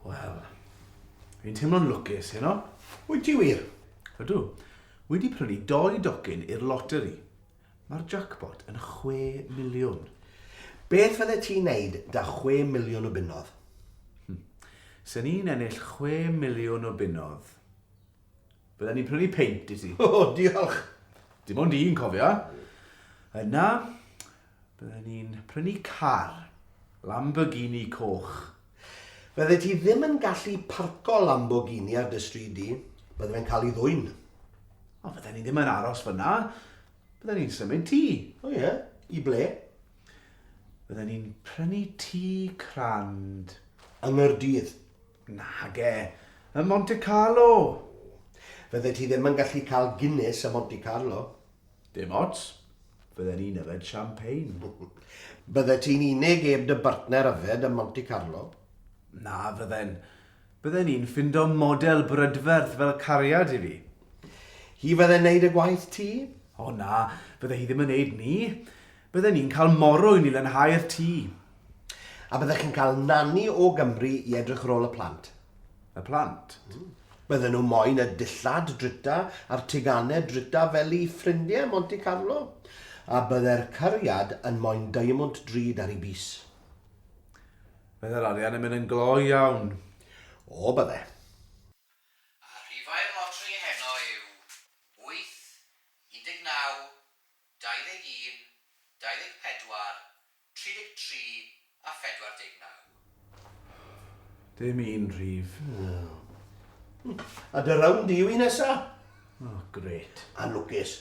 Wel, fi'n teimlo'n lwcus heno. Wyt ti wir? Ydw. Wedi prynu dou docyn i'r loteri. Mae'r jackpot yn chwe miliwn. Beth fyddet ti'n neud 'da chwe miliwn o bunnodd? Sen i'n ennill chwe miliwn o bunnodd, bydden i'n prynu peint i ti. O, diolch! Dim ond un, cofia. Yna, bydden i'n prynu car, Lamborghini coch. Fyddet ti ddim yn gallu parco Lamborghini ar dy stryd di, bydde fe'n cael ei ddwyn. O, fydden i ddim yn aros fyna. Bydden i'n symud tŷ. O ie? I ble? Bydden i'n prynu tŷ crand. Yng Nghaerdydd? Nage, ym Monte Carlo. Fyddet ti ddim yn gallu cael Guinness ym Monte Carlo. Dim ots. Fydden i'n yfed champagne. Byddet ti'n unig heb dy bartner yfed ym Monte Carlo? Na fydden. Bydden i'n ffindo model brydferth fel cariad i fi. Hi fydde'n neud y gwaith tŷ? O na, fydde hi ddim yn neud 'ny. Bydden ni'n cael morwyn i lanhau'r tŷ. A byddech chi'n cael nani o Gymru i edrych ar ôl y plant? Y plant? Bydden nhw moyn y dillad drita a'r teganau drita fel i ffrindiau Monte Carlo. A bydde'r cariad yn moyn diamwnt drud ar ei bys. Bydde'r arian yn mynd yn gloi iawn. O, bydde. A rhifau'r loteri heno yw 8, 19, 21, 24, 33 a 49. Dim un rhif. A dy rownd di yw un nesa? O, grêt. A lwcus.